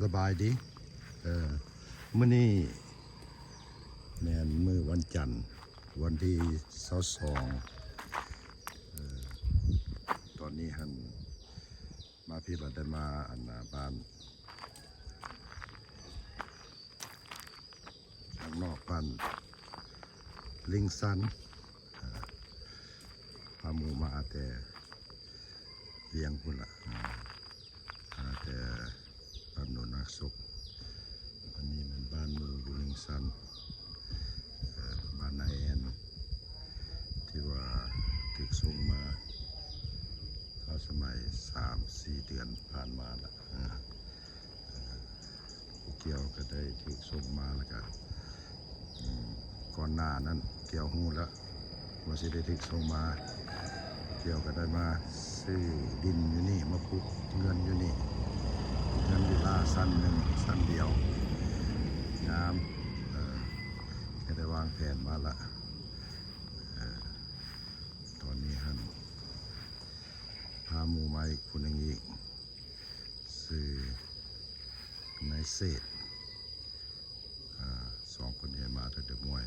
ສະບາຍດີ ເອີ ມື້ນີ້ແມ່ນມື້ວັນຈັນ ວັນທີຊາວສອງ ເອີ ຕອນນີ້ຫັ້ນ ມາພີ້ລະ ໄດ້ມາອັນນາບ້ານ ທາງນອກບ້ານລິງຊັນ ເອີ ພາໝູ່ມາແຕ່ວຽງພຸ້ນລະ ເອີ ມາແຕ່ບ້ານໂນນນາກສົກ. ອັນນີ້ແມ່ນບ້ານໝູ່ຢູ່ລິງຊັນ ເອີ ບ້ານນາແອນ ທີ່ວ່າຖືກສົ່ງມາ ຖ້າສະໄໝສາມສີ່ເດືອນຜ່ານມາລະ ເອີ ຜູ້ກ່ຽວກໍໄດ້ຖືກສົ່ງມາ ແລ້ວກໍ ອືມ ກ່ອນໜ້ານັ້ນກ່ຽວຮູ້ແລ້ວວ່າຊິໄດ້ຖືກສົ່ງມາ ກ່ຽວກໍໄດ້ມາຊື້ດິນຢູ່ນີ້ ມາປຸກເຮືອນຢູ່ນີ້ ເຮືອນວິລລາຊັ້ນໜຶ່ງ ຊັ້ນດຽວ ງາມ ເອີ ແກໄດ້ວາງແຜນມາລະ ເອີ ຕອນນີ້ຫັ້ນ ພາໝູ່ມາອີກຜູ້ໜຶ່ງອີກ ຊື່ນາຍເສດ ອາ ສອງຄົນນີ້ມາແຕ່ດອກມວຍ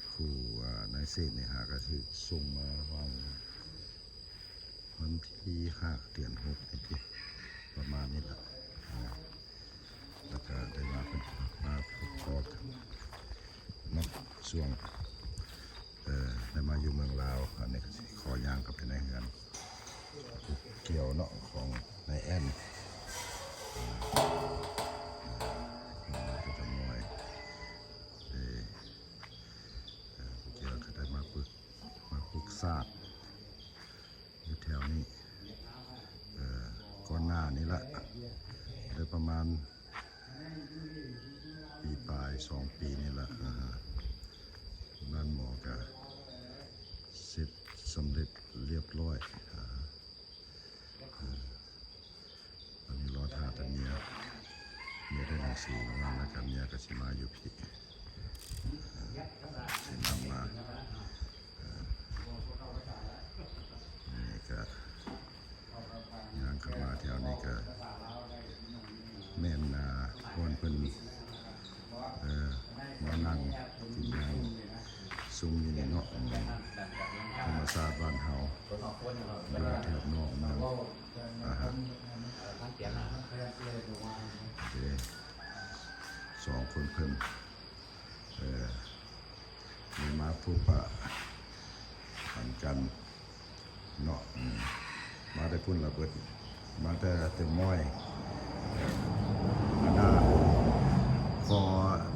ຜູ້ ອາ ນາຍເສດນີ້ຫາກະຖືກສົ່ງມາຫວ່າງວັນທີຫ້າ ເດືອນຫົກນີ້ຕິ ປະມານນີ້ລະ ອາ ແລ້ວກະໄດ້ມາເພິ່ນມາພົບພໍ້ກັນເນາະ ຊ່ວງ ເອີ ໄດ້ມາຢູ່ເມືອງລາວ ອັນນີ້ກໍຊິຂໍຍ່າງເຂົ້າໄປໃນເຮືອນຜູ້ກ່ຽວເນາະ ຂອງນາຍແອນ ເອີ ເປັນຈຳນວນ ເອີ ເອີ ຜູ້ກ່ຽວກໍໄດ້ມາປຶກ ມາປຸກສາກຢູ່ແຖວນີ້ ເອີ ກ່ອນໜ້ານີ້ລະ ໄດ້ປະມານ ປີປາຍ ສອງປີນີ້ລະ ອາ ບ້ານໝໍກະເສັດສຳເລັດລຽບຮ້ອຍ ອາ ອາ ຕອນນີ້ລໍຖ້າແຕ່ເມຍ ເມຍໄດ້ໜັງສືມາ ແລ້ວກະເມຍກະຊິມາຢູ່ພີ້ ອາ ຊິນຳມາ ອາ ນີ້ກະ ຍ່າງເຂົ້າມາແຖວນີ້ກະແມ່ນ ອ່າ ບ່ອນເພິ່ນ ເອີ ມານັ່ງກິນນັ່ງຊຸມຢູ່ນີ້ເນາະ ອືມ ທຳມະຊາດບ້ານເຮົາ ຢູ່ແຖວນອກເມືອງ ອາຮະ ເດ້ ສອງຄົນເພິ່ນ ເອີ ໄດ້ມາພົບປະຫາກັນເນາະ ອືມ ມາແຕ່ພຸ້ນລະເບິດ ມາແຕ່ເຕັມມອຍ ອັນນ່າ ຂໍ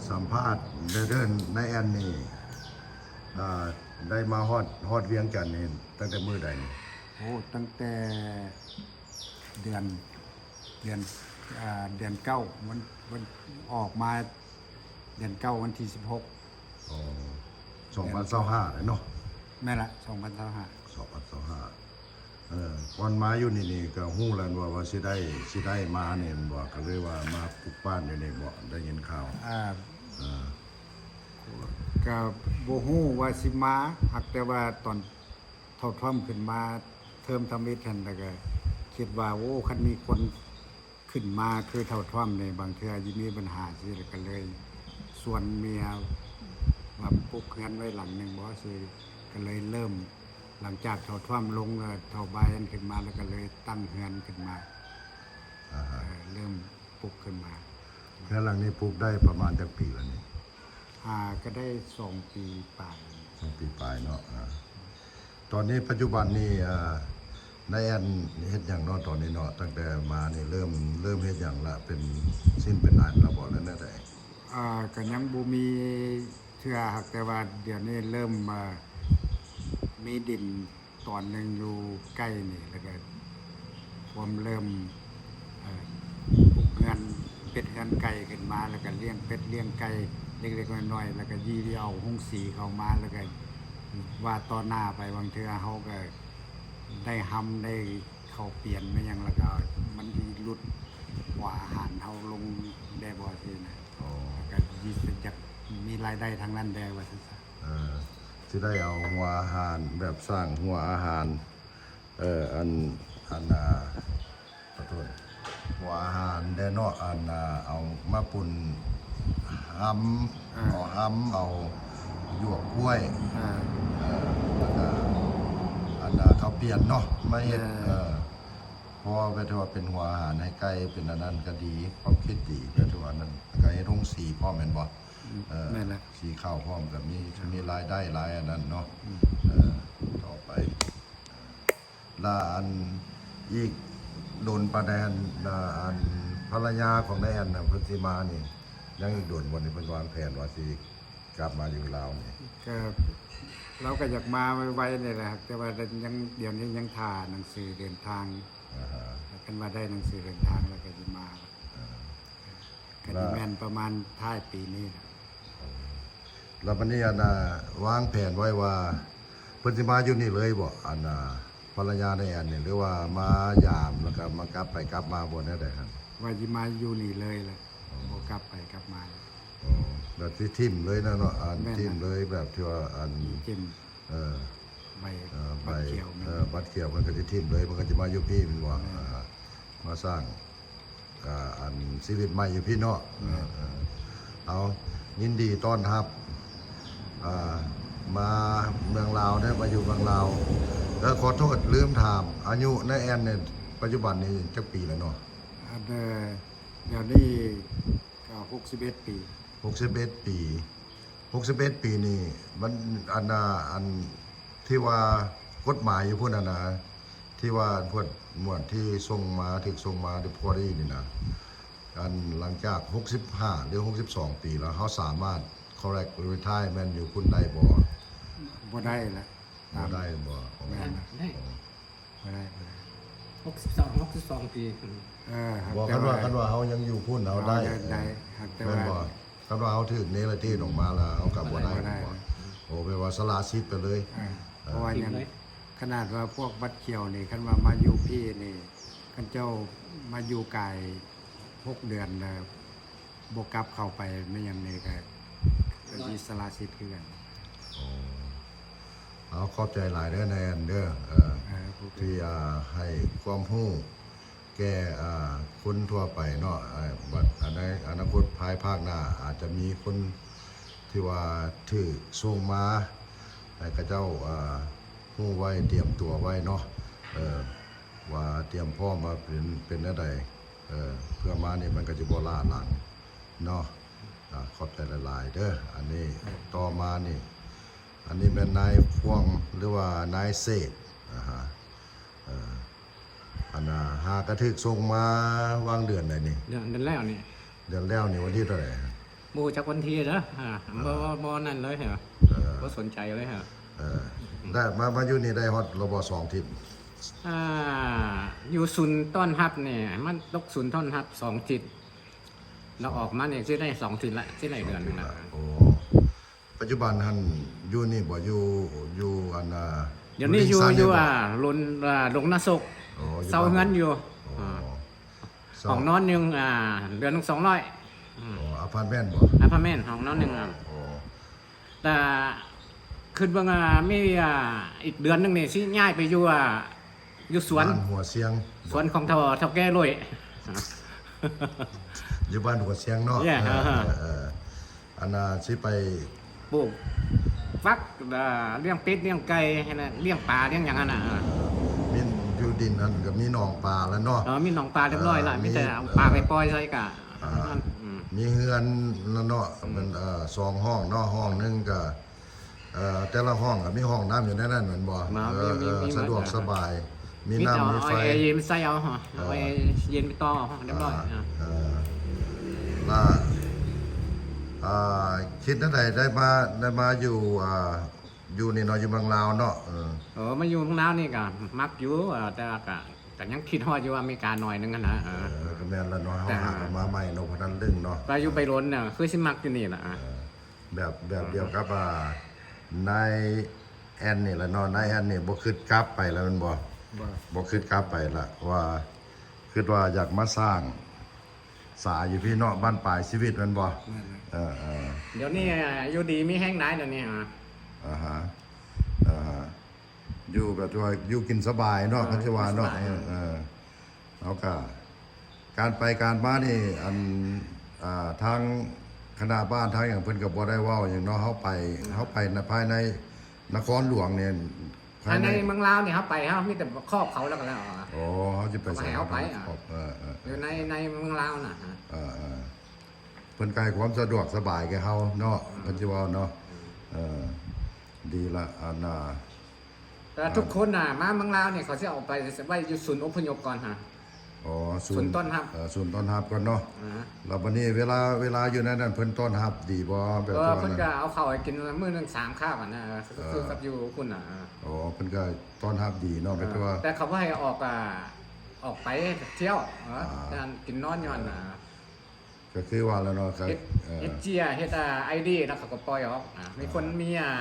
ສຳພາດແດ່ເດີ ນາຍແອນນີ້ ອ່າ ໄດ້ມາຮອດ ຮອດວຽງຈັນນີ້ຕັ້ງແຕ່ມື້ໃດນີ້? ໂອ້ ຕັ້ງແຕ່ເດືອນ ເດືອນ ອ່າ ເດືອນເກົ້າ ວັນ ວັນ ອອກມາເດືອນເກົ້າ ວັນທີສິບຫົກ ອໍ ສອງພັນຊາວຫ້າເນາະ ແມ່ນລະ ສອງພັນຊາວຫ້າ ສອງພັນຊາວຫ້າ ເອີ ກ່ອນມາຢູ່ນີ້ນີ້ກໍຮູ້ແລ້ວວ່າ ວ່າຊິໄດ້ ຊິໄດ້ມານີ້ແມ່ນບໍ່ ກໍເລີຍວ່າມາປຸກບ້ານຢູ່ນີ້ບໍ່ ໄດ້ຍິນຂ່າວ ອ່າ ເອີ ກໍບໍ່ຮູ້ວ່າຊິມາ ຫາກແຕ່ວ່າຕອນ ທ້າວທ້ອມຂຶ້ນມາເທີມທຳອິດຫັ້ນ ແລ້ວກໍຄິດວ່າ ໂອ້ ຄັນມີຄົນຂຶ້ນມາຄືທ້າວທ້ອມນີ້ ບາງເທື່ອຊິມີບັນຫາຊີ້ ແລ້ວກໍເລີຍຊວນເມຍວ່າປຸກເຮືອນໄວ້ຫຼັງໜຶ່ງບໍ່ ຊິ ກໍເລີຍເລີ່ມ ຫຼັງຈາກທ້າວທ້ອມລົງແລ້ວ ທ້າວບາຍອັນຂຶ້ນມາ ແລ້ວກໍເລີຍຕັ້ງເຮືອນຂຶ້ນມາ ອາຮະ ເອີ ເລີ່ມ ປຸກຂຶ້ນມາ. ເຮືອນຫຼັງນີ້ປຸກໄດ້ປະມານຈັກປີແລ້ວນີ້? ອ່າ ກໍໄດ້ສອງປີປາຍ. ສອງປີປາຍເນາະ. ອາ ຕອນນີ້ປັດຈຸບັນນີ້ ອ່າ ນາຍແອນເຮັດຫຍັງເນາະຕອນນີ້ເນາະ? ຕັ້ງແຕ່ມານີ້ເລີ່ມ ເລີ່ມເຮັດຫຍັງລະ? ເປັນຊິ້ນເປັນອັນລະບໍ່ ຫຼືແນວໃດ? ອ່າ ກໍຍັງບໍ່ມີເທື່ອ ຫາກແຕ່ວ່າດຽວນີ້ເລີ່ມ ອ່າ ມີດິນ ຕອນໜຶ່ງຢູ່ໃກ້ນີ້ ແລ້ວກໍພວມເລີ່ມ ເອີ ປຸກເຮືອນເປັດເຮືອນໄກ່ຂຶ້ນມາ ແລ້ວກໍລ້ຽງເປັດລ້ຽງໄກ່ເລັກໆນ້ອຍໆ ແລ້ວກໍຢີ່ເອົາໂຮງສີເຂົ້າມາ ແລ້ວກໍວ່າຕໍ່ໜ້າໄປ ບາງເທື່ອເຮົາກໍໄດ້ຮຳໄດ້ເຂົ້າປຽນໄດ້ຫຍັງ ແລ້ວກໍມັນຊິຫຼຸດຫົວອາຫານເຮົາລົງແດ່ບໍ່ ຊີ້ນະ. ອໍ ກໍຊິຢາກມີລາຍໄດ້ທາງນັ້ນແດ່ວ່າຊັ້ນຊະ. ເອີ ຊິໄດ້ເອົາຫົວອາຫານ ແບບສ້າງຫົວອາຫານ ເອີ ອັນ ອັນ ອ່າ ຂໍໂທດ ເ ອາຫານແດ່ເນາະ ອັນ ອ່າ ເອົາມາປຸ້ນຫຳ ອ່າ ເອົາຫຳ ເອົາຢວກກ້ວຍ ອ່າ ເອີ ແລ້ວກະ ອັນ ອ່າ ເຂົ້າປ່ຽນເນາະ ມາເຮັດ ແມ່ນ ເອີ ເພາະວ່າແບບທີ່ວ່າເປັນຫົວອາຫານໃຫ້ໄກ່ ເປັນອັນນັ້ນກໍດີ ຄວາມຄິດດີ ແບບທີ່ວ່ານັ້ນ ແລ້ວກໍເຮັດໂຮງສີພ້ອມແມ່ນບໍ່? ອືມ ເອີ ແມ່ນລະ ສີເຂົ້າພ້ອມ ກໍມີ ອ່າ ມີລາຍໄດ້ຫຼາຍອັນນັ້ນເນາະ ອືມ ເອີ ຕໍ່ໄປ ລະອັນອີກດົນປານໃດ ອັນ ອັນພັນລະຍາຂອງນາຍແອນນະ ເພິ່ນຊິມານີ້ ຍັງອີກດົນບໍ່ນີ້? ເພິ່ນວາງແຜນວ່າຊິກັບມາຢູ່ລາວນີ້ ກໍ ລາວກໍຢາກມາໄວໆນີ້ແຫຼະ ແຕ່ວ່າຍັງ ດຽວນີ້ຍັງຖ້າໜັງສືເດີນທາງ ອ່າຮະ ຄັນວ່າໄດ້ໜັງສືເດີນທາງແລ້ວກໍຊິມາ ອ່າ ກໍຊິແມ່ນປະມານທ້າຍປີນີ້ແຫຼະ ແລ້ວບັດນີ້ ອັນ ອ່າ ວາງແຜນໄວ້ວ່າ ເພິ່ນຊິມາຢູ່ນີ້ເລີຍບໍ່? ອັນ ອ່າ ພັນລະຍານາຍແອນນີ້ ຫຼືວ່າມາຢາມ ແລ້ວກໍມາກັບໄປກັບມາບໍ່ ແນວໃດຫັ້ນ? ວ່າຊິມາຢູ່ນີ້ເລີຍແຫຼະ ອໍ ບໍ່ກັບໄປກັບມາ ອໍ ແບບຊິຖິ້ມເລີຍນະເນາະ ອັນ ແມ່ນ ຖິ້ມເລີຍ ແບບທີ່ວ່າ ອັນ ຖິ້ມ ເອີ ໃບ ເອີ ໃບ ບັດຂຽວ ເອີ ບັດຂຽວ ເພິ່ນກໍຊິຖິ້ມເລີຍ ເພິ່ນກໍຊິມາຢູ່ພີ້ແມ່ນບໍ່? ແມ່ນ ອ່າ ມາສ້າງ ອ່າ ອັນຊີວິດໃໝ່ຢູ່ພີ້ເນາະ ແມ່ນ ເອີ ເອີ ເອົາ ຍິນດີຕ້ອນຮັບ ອ່າ ມາເມືອງລາວເດີ ມາຢູ່ເມືອງລາວ ເອີ ຂໍໂທດລືມຖາມ ອາຍຸນາຍແອນນີ້ ປັດຈຸບັນນີ້ຈັກປີແລ້ວເນາະ? ອັນ ດຽວນີ້ກໍຫົກສິບເອັດປີ ຫົກສິບເອັດປີ ຫົກສິບເອັດປີນີ້ ມັນ ອັນ ອັນທີ່ວ່າກົດໝາຍຢູ່ພຸ້ນຫັ້ນນະ ທີ່ວ່າພວກໝວດທີ່ສົ່ງມາ ຖືກສົ່ງມາ ຫຼື ພໍດີນີ້ນະ ອັນຫຼັງຈາກຫົກສິບຫ້າ ຫຼື ຫົກສິບສອງປີແລ້ວ ເຮົາສາມາດ collect retirement ຢູ່ພຸ້ນໄດ້ບໍ່? ບໍ່ໄດ້ແຫຼະ ບໍ່ໄດ້ບໍ່? ອໍ ແມ່ນ ອໍ ບໍ່ໄດ້ ບໍ່ໄດ້ ຫົກສິບສອງ ຫົກສິບສອງປີ ເອີ ບໍ່ ຄັນວ່າ ຄັນວ່າເຮົາຍັງຢູ່ພຸ້ນ ເຮົາໄດ້ ໄດ້ ເອີ ແຕ່ວ່າ ແມ່ນບໍ່? ຄັນວ່າເຮົາຖືກເນລະເທດອອກມາແລ້ວ ເຮົາກໍບໍ່ໄດ້ ບໍ່ໄດ້ ບໍ່ ໂອ້ ແປວ່າສະຫຼະສິດໄປເລີຍ ເອີ ເອີ ເພາະວ່າຫຍັງ ຂະໜາດວ່າພວກບັດຂຽວນີ້ ຄັນວ່າມາຢູ່ພີ້ນີ້ ຄັນເຈົ້າມາຢູ່ກາຍຫົກເດືອນແລ້ວ ບໍ່ກັບເຂົ້າໄປແມ່ນຫຍັງນີ້ກໍ ກໍມີສະຫຼະສິດຄືກັນ. ອໍ ເອົາ ຂອບໃຈຫຼາຍເດີນາຍແອນເດີ ເອີ ເອີ ທີ່ ອ່າ ໃຫ້ຄວາມຮູ້ແກ່ ອ່າ ຄົນທົ່ວໄປເນາະ ອ່າ ບັດ ອັນໃນອະນາຄົດພາຍພາກໜ້າ ອາດຈະມີຄົນທີ່ວ່າຖືກສົ່ງມາ ໃຫ້ເຂົາເຈົ້າ ອ່າ ຮູ້ໄວ້ ຕຽມຕົວໄວ້ເນາະ ເອີ ວ່າຕຽມພ້ອມວ່າເປັນ ເປັນແນວໃດ ເອີ ເພື່ອມານີ້ມັນກໍຈະບໍ່ລ້າຫຼັງເນາະ. ອ່າ ຂອບໃຈຫຼາຍໆເດີ ອັນນີ້ ຕໍ່ມານີ້ ອັນນີ້ແມ່ນນາຍພວງ ຫຼືວ່ານາຍເສດ ອ່າຮະ ເອີ ອັນນ່າ ຫາກະຖືກສົ່ງມາວາງເດືອນໃດນີ້? ເດືອນ ເດືອນແລ້ວນີ້ ເດືອນແລ້ວນີ້ ວັນທີເທົ່າໃດ? ບໍ່ຮູ້ຈັກວັນທີເດີ ອ່າ ອ່າ ບໍ່ ບໍ່ນັ້ນເລີຍ ເອີ ບໍ່ສົນໃຈເລີຍ ເອີ ໄດ້ມາ ມາຢູ່ນີ້ໄດ້ຮອດລະບໍ່ ສອງທິດ? ອ່າ ຢູ່ສູນຕ້ອນຮັບນີ້ ມັນຕົກສູນຕ້ອນຮັບສອງທິດ ລະອອກມານີ້ຊິໄດ້ສອງທິດລະ ຊິໄດ້ເດືອນໜຶ່ງລະ. ໂອ້ ປັດຈຸບັນຫັ້ນຢູ່ນີ້ບໍ່? ຢູ່ ຢູ່ອັນ ດຽວນີ້ຢູ່ ຢູ່ ອ່າ ລົນ ອ່າ ດົງນາໂຊກ ເຊົ່າເຮືອນຢູ່ ອໍ ຫ້ອງນອນໜຶ່ງ ອ່າ ເດືອນໜຶ່ງສອງຮ້ອຍ. ອໍ ອາພາດເມັນບໍ່? ອາພາດເມັນ ຫ້ອງນອນໜຶ່ງ ອໍ ແຕ່ຄິດເບິ່ງ ອ່າ ມີ ອ່າ ອີກເດືອນໜຶ່ງນີ້ຊິຍ້າຍໄປຢູ່ ອ່າ ຢູ່ສວນ ບ້ານຫົວຊຽງ ສວນຂອງເຖົ້າ ເຖົ້າແກ່ໂລ້ຍ ຢູ່ບ້ານຫົວຊຽງເນາະ ເອີ ເອີ ອັນນ່າ ຊິໄປປູກຝັກ ລ້ຽງເປັດ ລ້ຽງໄກ່ ຫັ້ນນະ ລ້ຽງປາ ລ້ຽງຫຍັງຫັ້ນນະ ເອີ ມີ ຢູ່ດິນຫັ້ນກໍມີໜອງປາແລ້ວເນາະ ເອີ ມີໜອງປາຮຽບຮ້ອຍລະ ມີແຕ່ເອົາປາໄປປ່ອຍໃສ່ກະ ອ່າ ມີເຮືອນແລ້ວເນາະ ມັນ ເອີ ສອງຫ້ອງເນາະ ຫ້ອງໜຶ່ງກະ ເອີ ແຕ່ລະຫ້ອງກໍມີຫ້ອງນ້ຳຢູ່ໃນນັ້ນແມ່ນບໍ່? ເອີ ມີ ເອີ ມີ ສະດວກ ມີ ສະບາຍ ມີນ້ຳມີໄຟ ມີແຕ່ເອົາແອເຢັນໃສ່ເອົາ ເອີ ເອົາແອເຢັນໄປຕໍ່ ຮຽບຮ້ອຍ ອ່າ ເອີ ລະ ອ່າ ຄິດແນວໃດໄດ້ມາ ໄດ້ມາຢູ່ ອ່າ ຢູ່ນີ້ເນາະ ຢູ່ເມືອງລາວເນາະ ເອີ ເອີ ມາຢູ່ເມືອງລາວນີ້ກໍມັກຢູ່ ເອີ ແຕ່ວ່າກໍ ກໍຍັງຄິດຮອດຢູ່ອາເມລິກາໜ້ອຍໜຶ່ງຫັ້ນນະ ເອີ ເອີ ກໍແມ່ນລະເນາະ ເຮົາຫາກັນມາໃໝ່ເນາະ ບໍ່ທັນລຶ້ງເນາະ ແຕ່ຢູ່ໄປດົນນະ ຄືຊິມັກຢູ່ນີ້ລະ ເອີ ແບບ ແບບດຽວກັບ ອ່າ ນາຍແອນນີ້ລະເນາະ ນາຍແອນນີ້ບໍ່ຄິດກັບໄປລະແມ່ນບໍ່? ບໍ່ ບໍ່ຄິດກັບໄປລະ ເພາະວ່າຄິດວ່າຢາກມາສ້າງສາຢູ່ພີ້ເນາະ ບ້ານປາຍຊີວິດແມ່ນບໍ່? ແມ່ນ ເອີ ເອີ ດຽວນີ້ຢູ່ດີມີແຮງຫຼາຍດຽວນີ້ ອ່າ ອ່າຮະ ອ່າຮະ ຢູ່ແບບທີ່ວ່າຢູ່ກິນສະບາຍເນາະ ເອີ ຄັນຊິວ່າເນາະ ຢູ່ສະບາຍ ເອີ ເອີ ເຮົາກະ ການໄປການມານີ້ ອັນ ອ່າ ທາງຄະນະບ້ານ ທາງຫຍັງ ເພິ່ນກໍບໍ່ໄດ້ເວົ້າຫຍັງເນາະ. ເຮົາໄປ ເຮົາໄປໃນ ພາຍໃນນະຄອນຫຼວງນີ້ ພາຍໃນເມືອງລາວນີ້ ເຮົາໄປ ເຮົາມີແຕ່ຂອບເຂົາ ແລ້ວກໍແລ້ວ. ອໍ ເຮົາຊິໄປໃສ ເຂົາກໍໃຫ້ເຮົາໄປ ເຮົາກໍຂອບ ເອີໆ ຢູ່ໃນ ໃນເມືອງລາວນະ. ເອີໆ ເພິ່ນກໍໃຫ້ຄວາມສະດວກສະບາຍແກ່ເຮົາເນາະ ເພິ່ນຊິເວົ້າເນາະ. ເອີ ດີລະ ອັນນ່າ ແຕ່ທຸກຄົນນະ ມາເມືອງລາວນີ້ ເຂົາຊິເອົາໄປໄວ້ຢູ່ສູນອົບພະຍົບກ່ອນຫາ. ອໍ ສູນ ສູນ ສູນຕ້ອນຮັບ ເອີ ສູນຕ້ອນຮັບກ່ອນເນາະ. ອ່າ ແລ້ວບັດນີ້ເວລາ ເວລາຢູ່ໃນນັ້ນ ເພິ່ນຕ້ອນຮັບດີບໍ່? ແບບ ເອີ ວ່າ ເພິ່ນກໍເອົາເຂົ້າໃຫ້ກິນມື້ໜຶ່ງສາມຄາບນະ ຄືກັບຢູ່ພຸ້ນນະ. ອໍ ເພິ່ນກໍຕ້ອນຮັບດີເນາະ. ເອີ ແບບວ່າ ແຕ່ເຂົາບໍ່ໃຫ້ອອກ ອ່າ ອອກໄປທ່ຽວ ເອີ ອ່າ ຢ້ານກິນນອນຢູ່ຫັ້ນນະ. ກໍຄືວ່າແລ້ວເນາະ ກໍ ເຮັດ ເອີ ເຮັດເຈ້ຍ ເຮັດ ອ່າ ໄອດີ ແລ້ວເຂົາກໍປ່ອຍອອກ. ອ່າ ມີຄົນ ອ່າ ມີ ອ່າ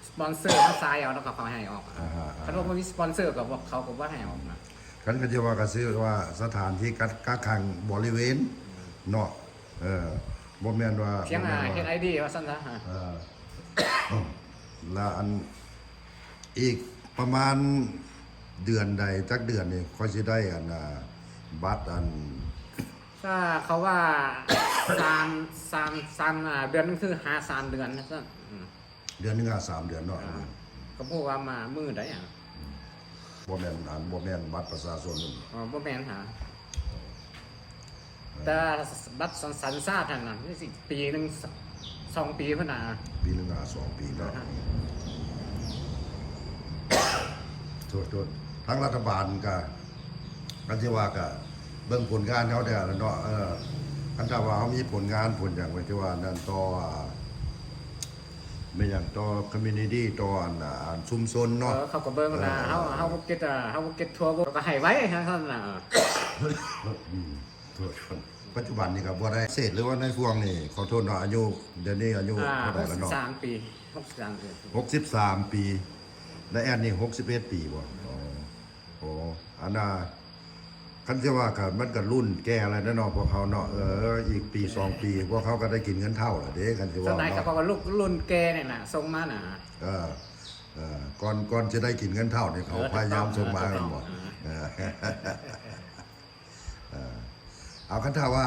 ສະປອນເຊີມາຊາຍເອົາ ແລ້ວກໍເຂົາໃຫ້ອອກ. ອ່າຮະ ຄັນວ່າບໍ່ມີສະປອນເຊີກໍບໍ່ ເຂົາກໍບໍ່ໃຫ້ອອກນະ. ຄັນກໍຈະວ່າ ກໍຊື່ວ່າສະຖານທີ່ກັກ ກັກຂັງບໍລິເວນ ອືມ ເນາະ. ເອີ ບໍ່ແມ່ນວ່າ ພຽງ ບໍ່ແມ່ນວ່າ ເຮັດໄອດີວ່າຊັ້ນຊະ. ເອີ ແລ້ວອັນ ອີກປະມານເດືອນໃດ ຈັກເດືອນນີ້ ຂ້ອຍຊິໄດ້ອັນ ອ່າ ບັດອັນ ຖ້າເຂົາວ່າ ສາມ ສາມ ສາມ ອ່າ ເດືອນໜຶ່ງຄືຫາສາມເດືອນຊັ້ນ. ອືມ ເດືອນໜຶ່ງຫາສາມເດືອນເນາະ. ອ່າ ອືມ ກໍບໍ່ຮູ້ວ່າມາມື້ໃດ. ອືມ ບໍ່ແມ່ນ ອັນ ບໍ່ແມ່ນບັດປະຊາຊົນ. ອໍ ບໍ່ແມ່ນຫາ. ແຕ່ບັດສັນຊາດຫັ້ນນະ ມີສິປີໜຶ່ງສອງປີພຸ້ນນະ. ປີໜຶ່ງຫາສອງປີເນາະ. ອ່າຮະ ໂທດໆ ທາງລັດຖະບານກະ ຄັນຊິວ່າກະເບິ່ງຜົນງານເຮົາແດ່ລະເນາະ. ເອີ ຄັນຖ້າວ່າເຮົາມີຜົນງານຜົນຫຍັງໄວ້ທີ່ວ່ານັ້ນຕໍ່ ແມ່ນຫຍັງ ຕໍ່ຄອມມູນິຕີ້ ຕໍ່ອັນ ອັນຊຸມຊົນເນາະ. ເອີ ເຂົາກໍເບິ່ງນະ. ເອີ ເຮົາ ເຮົາບໍ່ເກັດ ເຮົາບໍ່ເກັດທົ່ວ ເຂົາກໍໃຫ້ໄວ້ເທົ່ານັ້ນນະ. ອືມ ປັດຈຸບັນນີ້ກໍບໍ່ໄດ້ເສດ ຫຼືວ່າໃນພວງນີ້ ຂໍໂທດເນາະ ອາຍຸ ດຽວນີ້ອາຍຸ ອ່າ ເທົ່າໃດແລ້ວເນາະ? ຫົກສິບສາມປີ ຫົກສິບສາມປີ ຫົກສິບສາມປີ. ນາແອນນີ້ຫົກສິບເອັດປີບໍ່? ອໍ ໂອ້ ອັນນ່າ ຄັນຊິວ່າກໍ ມັນກໍລຸ້ນແກ່ແລ້ວເນາະ ພວກເຮົາເນາະ. ເອີ ອີກປີສອງປີ ພວກເຮົາກໍໄດ້ກິນເງິນເຖົ້າແລ້ວເດ້ ຄັນຊິເວົ້າເນາະ. ສ່ວນໃຫຍ່ກໍບອກວ່າລຸ້ນແກ່ນີ້ນະ ສົ່ງມານະ. ເອີ ເອີ ກ່ອນ ກ່ອນຊິໄດ້ກິນເງິນເຖົ້ານີ້ ເຂົາ ເອີ ພະຍາຍາມສົ່ງມາ ຖືກຕ້ອງ ແມ່ນບໍ່? ເອີ ເອີ ເອີ ເອົາ ຄັນຖ້າວ່າ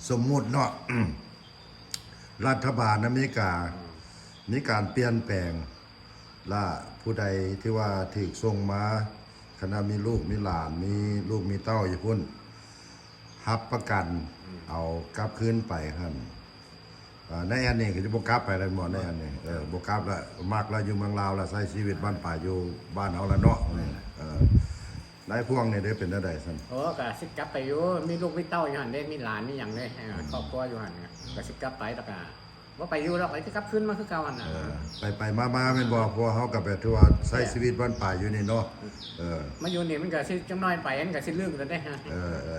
ສົມມຸດເນາະ ລັດຖະບານອາເມລິກາ ອືມ ມີການປ່ຽນແປງ ລະຜູ້ໃດທີ່ວ່າຖືກສົ່ງມາ ຄັນວ່າມີລູກມີຫຼານ ມີລູກມີເຕົ້າຢູ່ພຸ້ນ ຮັບປະກັນ ອືມ ເອົາກັບຄືນໄປຫັ້ນ ອ່າ ນາແອນນີ້ກໍຈະບໍ່ກັບໄປແລ້ວແມ່ນບໍ່? ນາແອນນີ້ ເອີ ບໍ່ກັບລະ ມັກລະ ຢູ່ເມືອງລາວລະ ໃຊ້ຊີວິດບ້ານປາຍຢູ່ບ້ານເຮົາລະເນາະ. ເອີ ນາຍພວງນີ້ເດ້ ເປັນແນວໃດຊັ້ນ? ໂອ້ ກະຊິກັບໄປຢູ່ ມີລູກມີເຕົ້າຢູ່ຫັ້ນເດ້ ມີຫຼານມີຫຍັງເດ້ ເອີ ອືມ ຄອບຄົວຢູ່ຫັ້ນ ກະຊິກັບໄປ ແລ້ວກະບໍ່ໄປຢູ່ດອກ ກະຊິກັບຄືນມາຄືເກົ່າຫັ້ນນະ. ເອີ ໄປໆມາໆ ແມ່ນບໍ່? ເອີ ເພາະວ່າເຮົາກະແບບຖືວ່າໃຊ້ ເອີ ຊີວິດບ້ານປາຍຢູ່ນີ້ເນາະ. ເອີ ເອີ ມາຢູ່ນີ້ມັນກະຊິ ຈັກໜ້ອຍໄປມັນກະຊິລືມແລ້ວເດ້. ເອີ ເອີ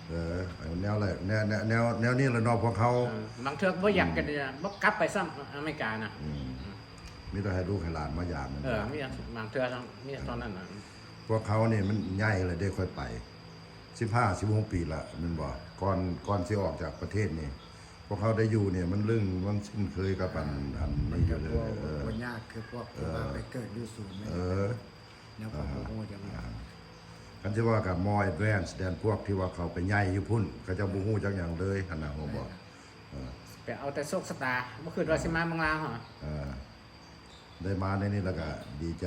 ເອີ ແນວ ແນວ ແນວ ແນວນີ້ລະເນາະພວກເຮົາ. ເອີ ບາງເທື່ອກໍບໍ່ຢາກ ອືມ ກັນ ບໍ່ກັບໄປຊ້ຳ ອາເມລິການະ. ອືມ ມີແຕ່ໃຫ້ລູກໃຫ້ຫຼານມາຢາມ. ເອີ ມີບາງເທື່ອ ມີເທົ່ານັ້ນນະ. ພວກເຮົານີ້ມັນໃຫຍ່ແລ້ວເດ້ ຄ່ອຍໄປ ສິບຫ້າ ສິບຫົກປີລະແມ່ນບໍ່? ກ່ອນ ກ່ອນຊິອອກຈາກປະເທດນີ້ ພວກເຮົາໄດ້ຢູ່ນີ້ ມັນລຶ້ງ ມັນຄຸ້ນເຄີຍກັບອັນ ອັນນີ້ຢູ່ເລີຍ. ເອີ ບໍ່ຍາກຄືພວກທີ່ວ່າ ເອີ ໄປເກີດຢູ່ສູນແມ່ນ. ເອີ ແນວເຂົາບໍ່ຮູ້ຈັກ. ອ່າ ຄັນຊິວ່າກໍ more advance than ພວກທີ່ວ່າເຂົາໄປໃຫຍ່ຢູ່ພຸ້ນ ເຂົາເຈົ້າບໍ່ຮູ້ຈັກຫຍັງເລີຍຫັ້ນນະ ຮູ້ບໍ່? ແມ່ນ. ເອີ ໄປເອົາແຕ່ໂຊກຊະຕາ ບໍ່ຄິດວ່າຊິມາເມືອງລາວເຮົາ. ເອີ ໄດ້ມາໃນນີ້ແລ້ວກໍດີໃຈ.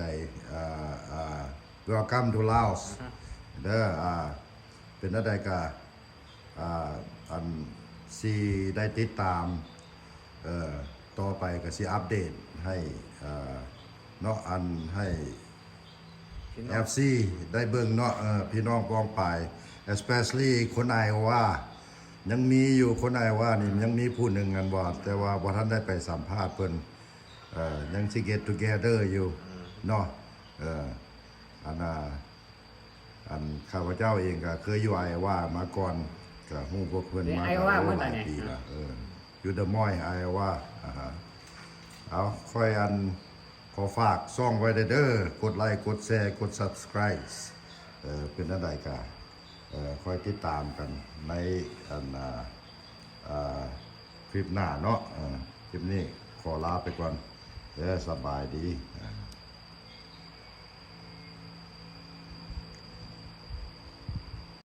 ອ່າ ອ່າ Welcome to Laos ອ່າຮະ ເດີ. ອ່າ ເປັນແນວໃດກໍ ອ່າ ອັນ ຊິໄດ້ຕິດຕາມ ເອີ ຕໍ່ໄປກໍຊິອັບເດດໃຫ້ ເອີ ເນາະ ອັນ ໃຫ້ ພີ່ນ້ອງ ເອັຟຊີ ໄດ້ເບິ່ງເນາະ. ເອີ ພີ່ນ້ອງປ້ອງປາຍ especially ຄົນໄອໂອວາ ຍັງມີຢູ່ ຄົນໄອໂອວານີ້ ອືມ ຍັງມີຜູ້ໜຶ່ງຫັ້ນບໍ່ ແຕ່ວ່າບໍ່ທັນໄດ້ໄປສຳພາດເພິ່ນ. ເອີ ຍັງຊິ get together ຢູ່ ອືມ ເນາະ. ເອີ ອັນນ່າ ອັນຂ້າພະເຈົ້າເອງກໍເຄີຍຢູ່ໄອໂອວາມາກ່ອນ ກໍຮູ້ພວກເພິ່ນມາກໍຫຼາຍປີລະ. ເອີ ຢູ່ເດີມອຍ ໄອໂອວາ. ອ່າຮະ ເອົາ ຂ້ອຍອັນ ຂໍຝາກຊ່ອງໄວ້ເດີ ກົດໄລ ກົດແຊ ກົດ subscribe. ເອີ ເປັນອັນໃດກໍ ເອີ ຄອຍຕິດຕາມກັນໃນອັນ ອ່າ ອ່າ ຄລິບໜ້າເນາະ. ເອີ ຄລິບນີ້ຂໍລາໄປກ່ອນເດີ ສະບາຍດີ.